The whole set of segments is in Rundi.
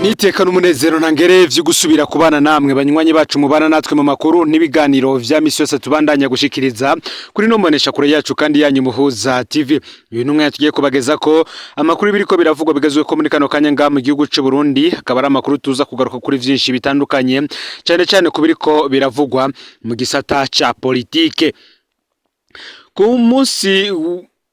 Niteka n'umunezero ntangere vyo gusubira kubana namwe, banywanyi bacu mubana natwe mu makuru n'ibiganiro vya misi yose tubandanya gushikiriza kuri no mbonesha kure yacu kandi yanyu Muhuza TV. Uyu numwe tugiye kubageza ko amakuru biriko biravugwa bigezwe ko muri kano kanya nga mu gihugu c'u Burundi, akaba ari amakuru tuza kugaruka kuri vyinshi bitandukanye, cyane cyane ku biriko biravugwa mu gisata ca politike. Ku munsi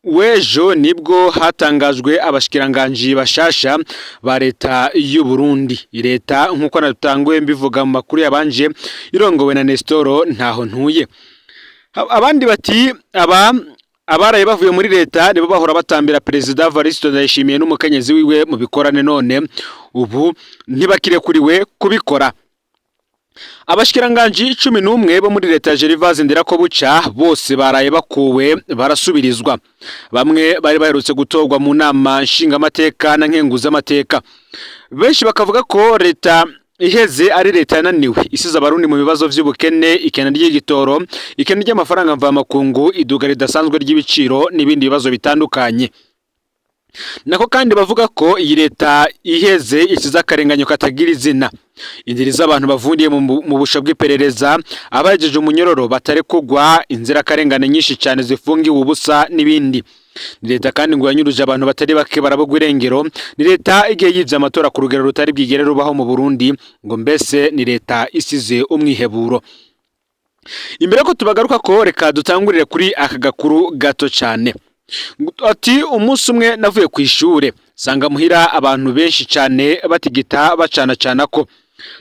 w'ejo nibwo hatangajwe abashikiranganji bashasha ba leta y'u Burundi. Leta, nk'uko natanguye mbivuga mu makuru yabanje, irongowe na Nestor Ntaho Ntuye. Abandi bati aba abaraye bavuye muri leta nibo bahora batambira Perezida Evariste Ndayishimiye n'umukenyezi wiwe mu bikorane, none ubu ntibakirekuriwe kubikora. Abashikiranganji 11 bo muri leta ya Gervase Ndirakobuca bose baraye bakuwe, barasubirizwa. Bamwe bari baherutse gutorwa mu nama nshingamateka na nkenguzamateka. Benshi bakavuga ko leta iheze ari leta yananiwe, isize Abarundi mu bibazo vy'ubukene, ikena ry'igitoro, ikena ry'amafaranga mvamakungu, iduga ridasanzwe ry'ibiciro n'ibindi bibazo bitandukanye. Nako kandi bavuga ko iyi leta iheze isize akarenganyo katagira izina, indiri z'abantu bavundiye mu busho bw'iperereza, abahejeje umunyororo batarekugwa, inzirakarengane nyinshi cyane zifungiwe ubusa n'ibindi. Ni leta kandi ngo yanyuruje abantu batari bake barabugwa irengero. Ni leta igiye yivye amatora ku rugero rutari bwigere rubaho mu Burundi. Ngo mbese ni leta isize umwiheburo. Imbere ko tubagaruka ko, reka dutangurire kuri aka gakuru gato cyane. Ati: "Umunsi umwe navuye ku ishure sanga muhira abantu benshi cyane batigita, bacana cana ko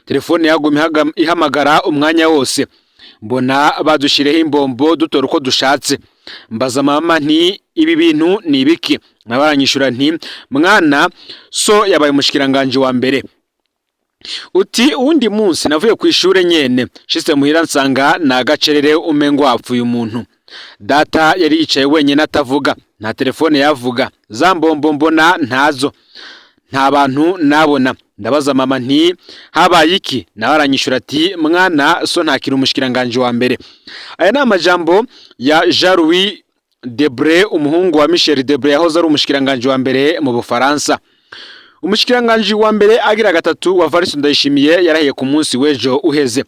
telefone yagumye ihamagara umwanya wose. Mbona badushireho imbombo, dutora uko dushatse. Mbaza mama nti: 'Ibi bintu ni ibiki?' Nabaranyishura nti: 'Mwana, so yabaye umushikiranganje wa mbere.'" Uti: "Uwundi munsi navuye ku ishure nyene, shitse muhira nsanga ni agacerere, umengo hapfuye umuntu. Data yari yicaye wenyine atavuga, nta telefone yavuga, za mbombo mbona ntazo, nta bantu nabona. Ndabaza mama nti: 'Habaye iki?' Nawe aranyishura ati: 'Mwana, so ntakiri umushikiranganje wa mbere.'" Aya ni amajambo ya Jean Louis Debré, umuhungu wa Michel Debré yahoze ari umushikiranganje wa mbere mu Bufaransa. Umushikiranganje wa mbere agira gatatu wa Evariste Ndayishimiye yarahiye ku munsi w'ejo uheze.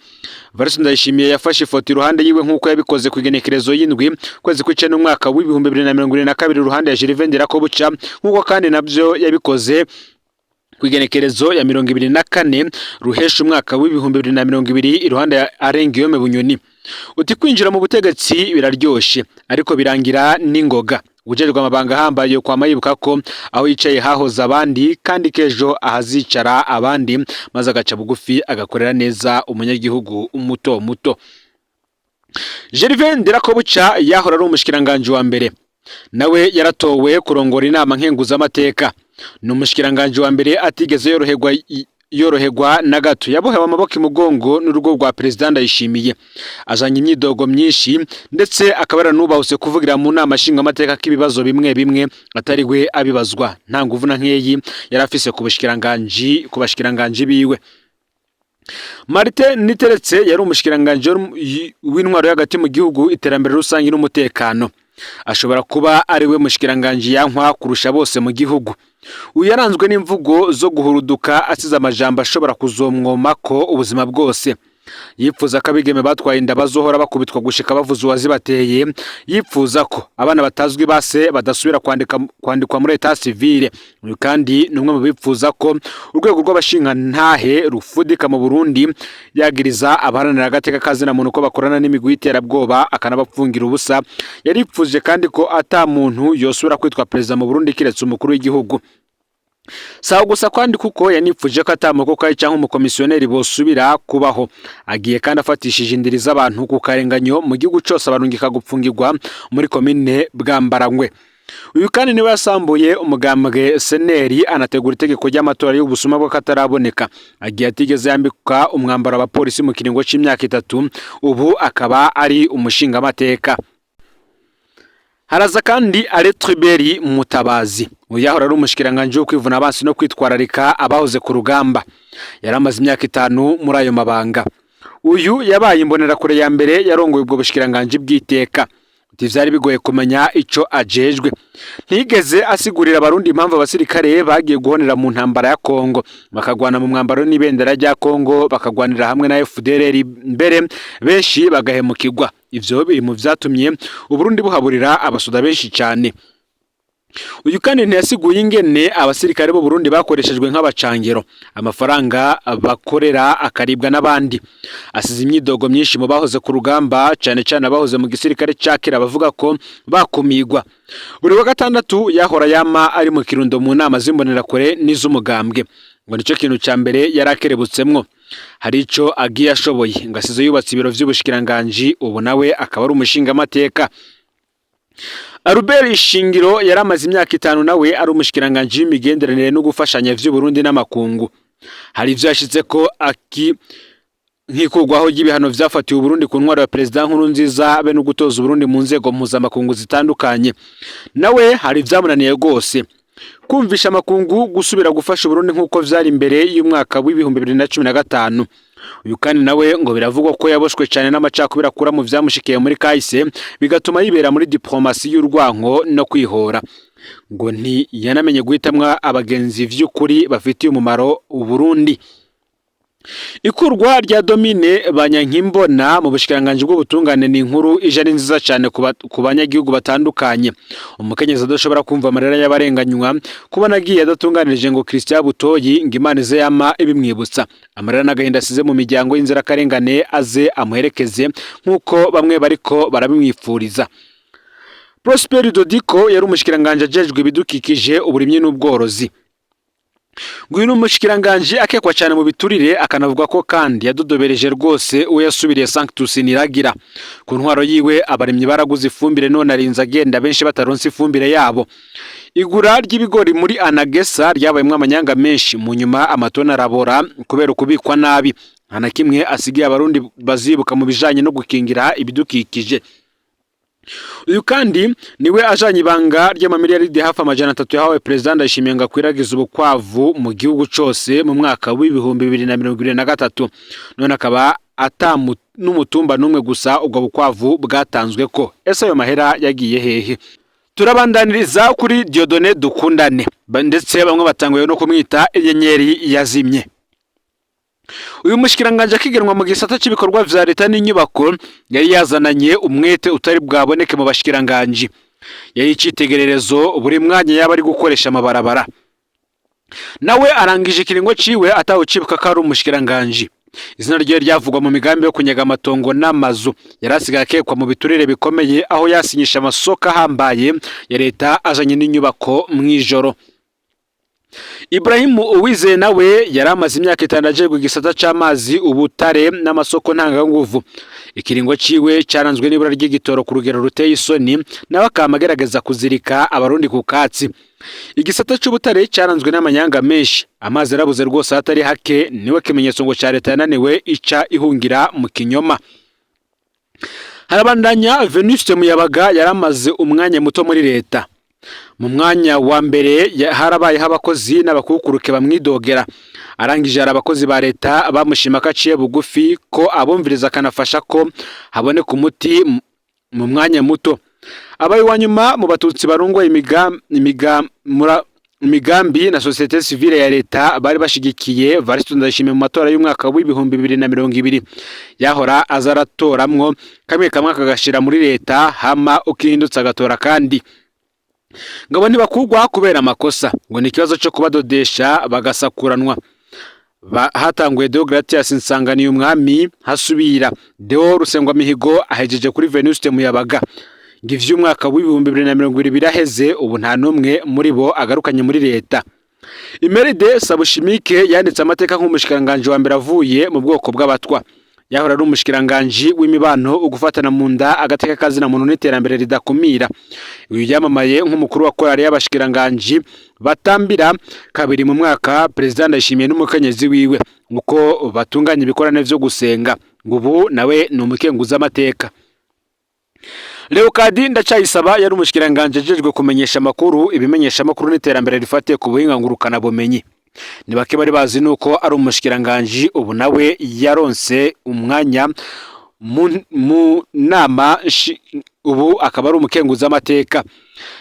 Evariste Ndayishimiye yafashe ifoto iruhande yiwe, nk'uko yabikoze ku igenekerezo y'indwi kwezi kw'icenda umwaka w'2022 iruhande ya Gervais Ndirakobuca, nk'uko kandi nabyo yabikoze ku igenekerezo ya 24 Ruhesha umwaka w'2020 iruhande ya Alain Guillaume Bunyoni. Uti: "Kwinjira mu butegetsi biraryoshe, ariko birangira n'ingoga. Ujejwe amabanga ahambaye kwama yibuka ko aho yicaye hahoze abandi, kandi kejo ahazicara abandi, maze agaca bugufi agakorera neza umunyagihugu muto muto." Gervais Ndirakobuca yahora ari umushikiranganje wa mbere, nawe yaratowe kurongora inama nkenguzamateka. Ni umushikiranganje wa mbere atigeze yoroherwa na gato, yabohewe amaboko imugongo n'urugo rwa Perezida Ndayishimiye. Azanye imyidogo myinshi, ndetse akaba yaranubahutse kuvugira mu nama nshingamateka ko ibibazo bimwe bimwe atari we abibazwa. Nta nguvu na nkeyi yari afise ku bushikiranganji, ku bashikiranganji biwe. Martin Niteretse yari umushikiranganji w'intwaro y'hagati mu gihugu, iterambere rusange n'umutekano. Ashobora kuba ari we mushikiranganji yankwa kurusha bose mu gihugu. Uyu yaranzwe n'imvugo zo guhuruduka, asize amajambo ashobora kuzomwomako ubuzima bwose. Yipfuza ko abigeme batwaye inda bazohora bakubitwa gushika bavuze uwazibateye. Yipfuza ko abana batazwi base badasubira kwandikwa muri état civil. Uyu kandi ni umwe mu bipfuza ko urwego rw'abashingantahe rufudika mu Burundi. Yagiriza abaharanira agateka kazina muntu ko bakorana n'imigwi y'iterabwoba, akanabapfungira ubusa. Yaripfuje kandi ko ata muntu yosubira kwitwa perezida mu Burundi kiretse umukuru w'igihugu. Sawa gusa kandi, kuko yanipfuje ko atamukokayi cyangwa umukomisiyoneri bosubira kubaho. Agiye kandi afatishije indiri z'abantu ku karenganyo mu gihugu cose, abarungika gupfungirwa muri komine Bwambarangwe. Uyu kandi niwe yasambuye umugambwe CNL, anategura itegeko ry'amatora y'ubusuma bw'akataraboneka. Agiye atigeze yambika umwambaro abapolisi mu kiringo c'imyaka 3, ubu akaba ari umushingamateka. Haraza kandi Alain Tribert Mutabazi. Uyu yahora ari umushikiranganji wo kwivuna abansi no kwitwararika abahoze ku rugamba. Yari amaze imyaka 5 muri ayo mabanga. Uyu yabaye imbonerakure ya mbere yarongoye ubwo bushikiranganji bw'iteka. Ntivyari bigoye kumenya ico ajejwe. Ntiyigeze asigurira abarundi impamvu abasirikare bagiye guhonera mu ntambara ya Kongo, bakagwana mu mwambaro n'ibendera rya Kongo, bakagwanira hamwe na FDLR, mbere benshi bagahemukirwa. Ivyo biri mu vyatumye Uburundi buhaburira abasoda benshi cane. Uyu kandi ntiyasiguye ingene abasirikare b'u Burundi bakoreshejwe nk'abacangero, amafaranga bakorera akaribwa n'abandi. Asize imyidogo myinshi mu bahoze ku rugamba, cane cane abahoze mu gisirikare ca kera, bavuga ko bakumigwa. Buri wa gatandatu yahora yama ari mu Kirundo mu nama z'imbonerakure n'iz'umugambwe, ngo nico kintu ca mbere yari akerebutsemwo. Hari ico agiye ashoboye, ngo asize yubatse ibiro vy'ubushikiranganji, ubu nawe akaba ari umushingamateka. Albert Shingiro yari amaze imyaka 5 nawe ari umushikiranganji w'imigenderanire no gufashanya vy'Uburundi n'amakungu. Hari ivyo yashize ko aki nk'ikurwaho ry'ibihano vyafatiwe Uburundi ku ntwaro ya Perezida Nkurunziza, be no gutoza Uburundi mu nzego mpuzamakungu zitandukanye. Nawe hari ivyamunaniye rwose, kumvisha amakungu gusubira gufasha Uburundi nk'uko vyari imbere y'umwaka w'2015. Uyu kandi nawe ngo biravugwa ko yaboshwe cyane n'amacakubiri akura mu vyamushikiye muri kahise, bigatuma yibera muri diplomasi y'urwanko no kwihora. Ngo ntiyanamenye guhitamwo abagenzi vy'ukuri bafitiye umumaro Uburundi. Ikurwa rya Domine Banyankimbona mu bushikiranganji bw'ubutungane ni inkuru ije ari nziza cyane ku banyagihugu batandukanye. Umukenyezi adashobora kumva amarira y'abarenganywa, kubona agiye adatunganirije ngo Christian Butoyi, ngo Imana ize yama ibimwibutsa. Amarira n'agahinda asize mu miryango y'inzirakarengane aze amuherekeze, nk'uko bamwe bariko barabimwifuriza. Prosper Dodiko yari umushikiranganji ajejwe ibidukikije, uburimyi n'ubworozi. Nguyu ni umushikiranganji akekwa cyane mu biturire, akanavuga ko kandi yadodobereje rwose uwo yasubiriye, Sanctus Niragira. Ku ntwaro yiwe abarimyi baraguze ifumbire, none arinze agenda benshi bataronse ifumbire yabo. Igura ry'ibigori muri Anagesa ryabayemwo amanyanga menshi, mu nyuma amatoni arabora kubera ukubikwa nabi. Nta na kimwe asigiye abarundi bazibuka mu bijanye no gukingira ibidukikije. Uyu kandi niwe ajanye ibanga ry'amamiliyaridi hafi 300 yahawe Perezida Ndayishimiye ngo akwiragize ubukwavu mu gihugu cose mu mwaka w'2023, none akaba ata n'umutumba n'umwe gusa ubwo bukwavu bwatanzwe ko. Ese ayo mahera yagiye hehe? Turabandaniriza kuri Dieudonné Dukundane, ndetse bamwe batanguye no kumwita inyenyeri yazimye. Uyu mushikiranganje akigenwa mu gisata cy'ibikorwa vya leta n'inyubako, yari yazananye umwete utari bwaboneke mu bashikiranganji. Yari icitegererezo buri mwanya yaba ari gukoresha amabarabara. Nawe arangije ikiringo ciwe atawucibuka ko ari umushikiranganji. Izina rye ryavugwa mu migambi yo kunyaga amatongo n'amazu. Yari asigaye akekwa mu biturire bikomeye, aho yasinyisha amasoko ahambaye ya leta azanye n'inyubako mw'ijoro. Ibrahim Uwizeye nawe yari amaze imyaka 5 ajejwe igisata c'amazi, ubutare n'amasoko ntanganguvu. Ikiringo ciwe caranzwe n'ibura ry'igitoro ku rugero ruteye isoni, nawe akama agerageza kuzirika abarundi ku katsi. Igisata c'ubutare caranzwe n'amanyanga menshi, amazi arabuze rwose ahatari hake. Niwe kimenyetso ngo ca leta yananiwe, ica ihungira mu kinyoma. Harabandanya Venuste Muyabaga, yari amaze umwanya muto muri leta. Mu mwanya wa mbere harabayeho abakozi n'abakukuruke bamwidogera. Arangije hari abakozi ba leta bamushima ko aciye bugufi, ko abumviriza, akanafasha ko haboneka umuti mu mwanya muto. Abaye uwa nyuma mu batutsi barongoye imigambi na société civile ya leta bari bashigikiye Evariste Ndayishimiye mu matora y'umwaka w'2020. Yahora aza aratoramwo kamwe kamwe akagashira muri leta, hama ukihindutse agatora kandi. Ngabo ntibakugwa kubera amakosa, ngo ni ikibazo cyo kubadodesha bagasakuranwa. Hatanguye Deogratias Nsanganiye umwami, hasubira Deo Rusengwamihigo, ahejeje kuri Venuste Muyabaga. Ngo ivy'umwaka w'2020 biraheze, ubu nta n'umwe muri bo agarukanye muri leta. Imeride Sabushimike yanditse amateka nk'umushikiranganji wa mbere avuye mu bwoko bw'abatwa. Yahora ari umushikiranganji w'imibano, ugufatana mu nda, agateka kazina muntu n'iterambere ridakumira. Uyu yamamaye nk'umukuru wa korali y'abashikiranganji batambira kabiri mu mwaka Perezida Ndayishimiye n'umukenyezi wiwe, uko batunganya ibikorane vyo gusenga. Ngo ubu nawe ni umukenguza amateka. Leokadi Ndacayisaba yari umushikiranganji ajejwe kumenyesha amakuru, ibimenyesha amakuru n'iterambere rifatiye ku buhinga ngurukana bumenyi. Ni bake bari bazi nuko ari umushikiranganji. Ubu nawe yaronse umwanya mu nama. Ubu akaba ari umukenguzamateka.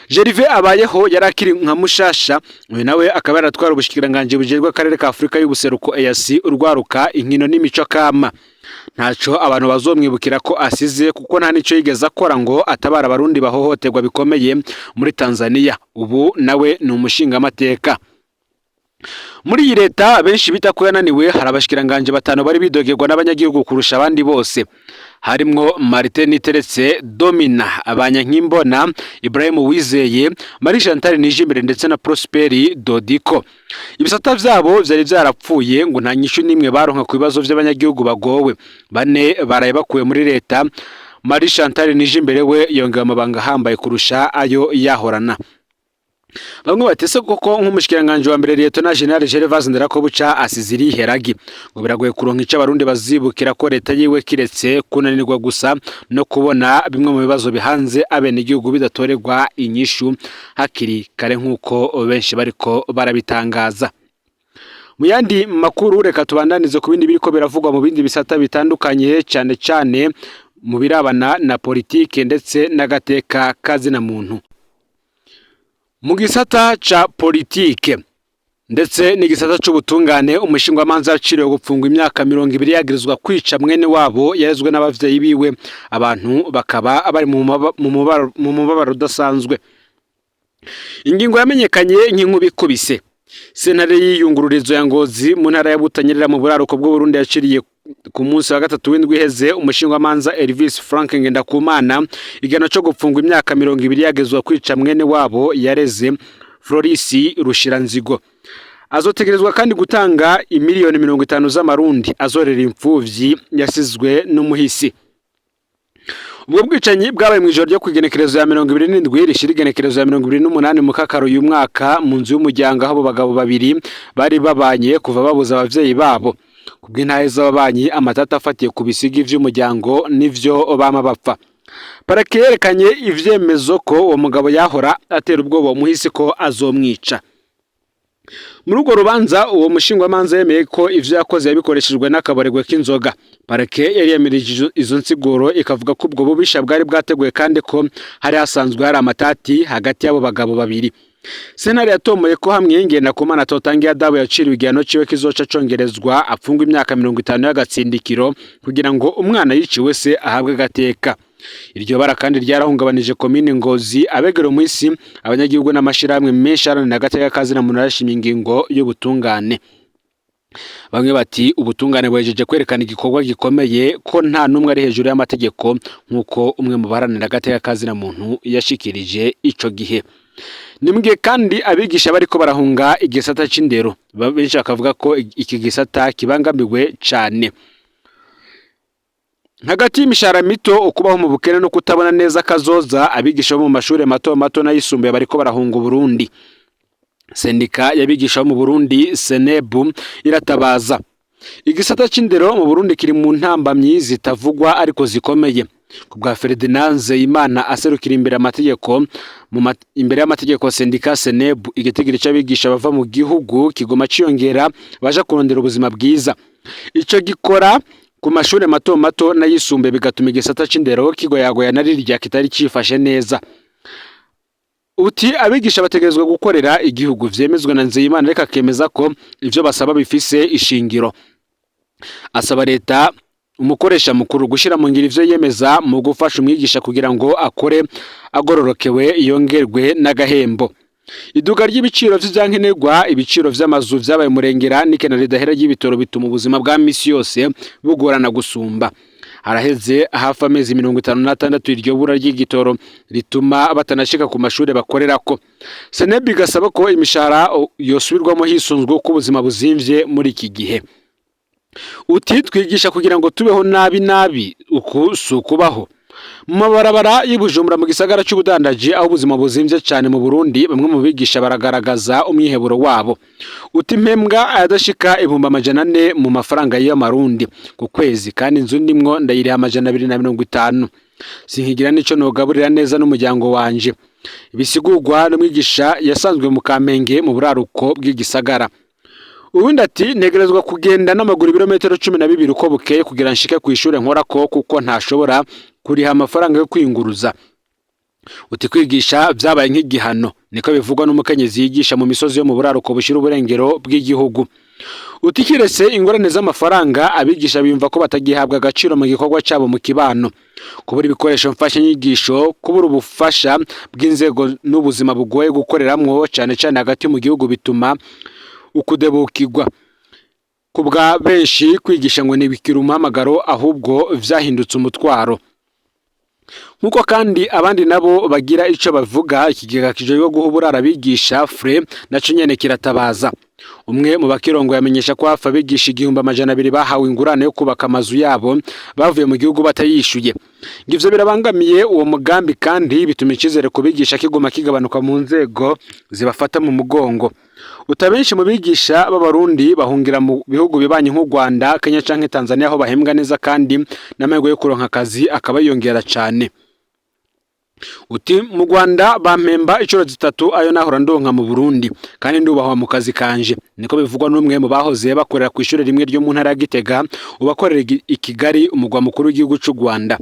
Gervais Abayeho yari akiri nka mushasha, uyu nawe akaba yaratwara ubushikiranganji bujejwe akarere ka Afurika y'ubuseruko EAC, urwaruka, inkino n'imico kama. Ntaco abantu bazomwibukira ko asize, kuko nta nico yigeze akora ngo atabara abarundi bahohoterwa bikomeye muri Tanzania. Ubu nawe ni umushingamateka. Muri iyi leta benshi bita ko yananiwe, hari abashikiranganje batanu bari bidogerwa n'abanyagihugu kurusha abandi bose, harimwo Martin Niteretse, Domina Abanyankimbona, Ibrahim Uwizeye, Marie Chantal Nijimbere ndetse na Prosperi Dodiko. Ibisata vyabo vyari vyarapfuye, ngo nta nyishu n'imwe baronka ku bibazo vy'abanyagihugu bagowe. Bane baraye bakuwe muri leta. Marie Chantal Nijimbere we yongewe amabanga ahambaye kurusha ayo yahorana. Bamwe batese koko nk'umushikiranganje wa mbere Lieutenant General Gervais Nderakobuca asize irihe ragi? Ngo biragoye kuronka ico abarundi bazibukira ko leta yiwe, kiretse kunanirwa gusa no kubona bimwe mu bibazo bihanze abenegihugu bidatorerwa inyishu hakiri kare, nk'uko benshi bariko barabitangaza. Mu yandi makuru, reka tubandanize ku bindi biriko biravugwa mu bindi bisata bitandukanye, cane cane mu birabana na politike ndetse n'agateka kazina muntu. Mu gisata ca politike ndetse n'igisata c'ubutungane, umushingwamanza yaciriwe gupfungwa imyaka 20 yagirizwa kwica mwene wabo yarezwe n'abavyeyi biwe. Abantu bakaba bari mu mubabaro udasanzwe. Ingingo yamenyekanye nk'inkuba ikubise. Sentare y'iyungururizo ya Ngozi mu ntara ya Butanyerera mu buraruko bw'Uburundi yaciriye ku munsi wa gatatu w'indwi iheze umushingwamanza Elvis Frank Ngendakumana igihano co gupfungwa imyaka 20 yagezwa kwica mwene wabo yareze, Florisi Rushiranzigo. Azotegerezwa kandi gutanga imiliyoni 50 z'amarundi azorera imfuvyi yasizwe n'umuhisi. Ubwo bwicanyi bwabaye mu ijoro ryo kw'igenekerezo ya 27 rishira igenekerezo ya 28 mu kakaro uyu mwaka, mu nzu y'umuryango aho abo bagabo babiri bari babanye kuva babuze abavyeyi babo. Kubw'intahe z'ababanyi, amatata afatiye ku bisigi vy'umuryango nivyo bama bapfa. Parake yerekanye ivyemezo ko uwo mugabo yahora atera ubwoba umuhisi ko azomwica. Muri urwo rubanza, uwo mushingwamanza yemeye ko ivyo yakoze yabikoreshejwe n'akabarigwe k'inzoga. Parake yari yemirije izo nsiguro, ikavuga ko ubwo bubisha bwari bwateguwe kandi ko hari hasanzwe hari amatati hagati y'abo bagabo babiri. Sentare yatomoye ko hamwe Ngendakumana atotanga ihadabu yaciriwe, igihano ciwe kizoca congerezwa, apfungwa imyaka 50 y'agatsindikiro kugira ngo umwana yiciwe se ahabwe agateka. Iryo bara kandi ryarahungabanije komine Ngozi. Abegera umuhisi, abanyagihugu n'amashirahamwe menshi aharanira agateka kazina muntu arashima ingingo y'ubutungane. Bamwe bati ubutungane buhejeje kwerekana igikorwa gikomeye, ko nta n'umwe ari hejuru y'amategeko, nk'uko umwe mu baharanira agateka kazina muntu yashikirije ico gihe. Ni mugihe kandi abigisha bariko barahunga igisata c'indero, benshi bakavuga ko iki gisata kibangamiwe cane hagati y'imishahara mito, ukubaho mu bukene no kutabona neza kazoza. Abigisha bo mu mashuri mato mato n'ayisumbuye bariko barahunga Uburundi. Sendika y'abigisha bo mu Burundi Senebu iratabaza. Igisata c'indero mu Burundi kiri mu ntambamyi zitavugwa ariko zikomeye. Ku bwa Ferdinand Nzeyimana aserukira imbere amategeko imbere y'amategeko sendika Senebu, igitigiri c'abigisha bava mu gihugu kigoma ciyongera baja kurondera ubuzima bwiza. Ico gikora ku mashure mato mato n'ayisumbuye, bigatuma igisata c'indero kigoyagoya na rirya kitari cifashe neza. Uti abigisha bategerezwa gukorera igihugu, vyemezwa na Nzeyimana, ariko akemeza ko ivyo basaba bifise ishingiro. Asaba leta, umukoresha mukuru, gushira mu ngiro ivyo yemeza mu gufasha umwigisha kugira ngo akore agororokewe, yongerwe n'agahembo. Iduga ry'ibiciro vy'ivyankenerwa, ibiciro vy'amazu vyabaye murengera n'ikena ridahera ry'ibitoro bituma ubuzima bwa misi yose bugorana gusumba. Haraheze hafi amezi 56 iryo bura ry'igitoro rituma batanashika ku mashure bakorerako. Senebi igasaba ko imishahara yosubirwamo hisunzwe uko ubuzima buzimvye muri iki gihe. Uti twigisha kugira ngo tubeho nabi nabi, uku si ukubaho. Mu mabarabara y'i Bujumbura, mu gisagara c'ubudandaji aho ubuzima buzimvye cane mu Burundi, bamwe mu bigisha baragaragaza umwiheburo wabo. Uti mpembwa ayadashika 400,000 mu mafaranga y'amarundi ku kwezi, kandi inzu ndimwo ndayiriha 250, sinkigira nico nogaburira neza n'umuryango wanje. Bisigurwa n'umwigisha yasanzwe mu Kamenge mu buraruko bw'igisagara. Uwundi ati ntegerezwa kugenda n'amaguru ibirometero 12 uko bukeye kugira nshike kw'ishure nkorako, kuko ntashobora kuriha amafaranga yo kwiyunguruza. Uti kwigisha vyabaye nk'igihano, niko bivugwa n'umukenyezi yigisha mu misozi yo mu buraruko bushira uburengero bw'igihugu. Uti kiretse ingorane z'amafaranga, abigisha biyumva ko batagihabwa agaciro mu gikorwa cabo mu kibano. Kubura ibikoresho mfashanyigisho, kubura ubufasha bw'inzego n'ubuzima bugoye gukoreramwo cane cane hagati mu gihugu bituma ukudebukirwa. Kubwa benshi, kwigisha ngo ntibikiri umuhamagaro, ahubwo vyahindutse umutwaro. Nk'uko kandi abandi nabo bagira ico bavuga, ikigega kijejwe guha uburaro abigisha, FRE, naco nyene kiratabaza. Umwe mu bakirongoye amenyesha ko hafi abigisha 1200 bahawe ingurane yo kubaka amazu yabo bavuye mu gihugu batayishuye. Ngo ivyo birabangamiye uwo mugambi kandi bituma icizere ku bigisha kiguma kigabanuka mu nzego zibafata mu mugongo. Uta benshi mu bigisha b'Abarundi bahungira mu bihugu bibanyi nk'u Rwanda, Kenya canke Tanzania, aho bahembwa neza kandi n'amahirwe yo kuronka akazi akaba yiyongera cane. Uti mu Rwanda bampemba incuro zitatu ayo nahora ndonka mu Burundi, kandi ndubahwa mu kazi kanje, niko bivugwa n'umwe mu bahoze bakorera ku ishure rimwe ryo mu ntara ya Gitega, ubakorera i Kigali, umugwa mukuru w'igihugu c'u Rwanda.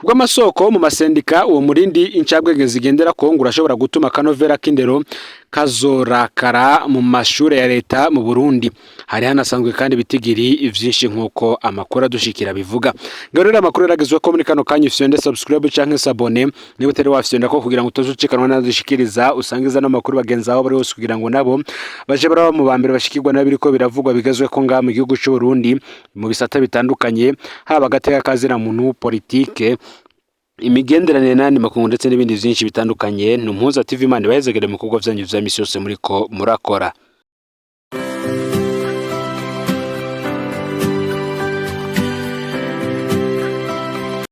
Kubw'amasoko mu masendika, uwo murindi incabwenge zigendera ko ngo urashobora gutuma akanovera k'indero kazorakara mu mashure ya leta mu Burundi. Hari hanasanzwe kandi ibitigiri vyinshi, nk'uko amakuru adushikira bivuga. Ngaho rero amakuru yaragezwe ko muri kano kanya. Ufyonde subscribe canke s'abonner niba utari wafyonda ko, kugira ngo utazucikanwa n'adushikiriza. Usangiza n'amakuru bagenzi aho bari hose, kugira ngo nabo baje baraba mu ba mbere bashikirwa n'abiriko biravugwa bigezwe ko ngaha mu gihugu c'u Burundi mu bisata bitandukanye, haba agateka kazina muntu, politike, imigenderanire n'ayandi makungu, ndetse n'ibindi vyinshi bitandukanye. Ni Umuhuza TV. Imana ibahezagire mu bikorwa vyanyu vya misi yose muriko murakora.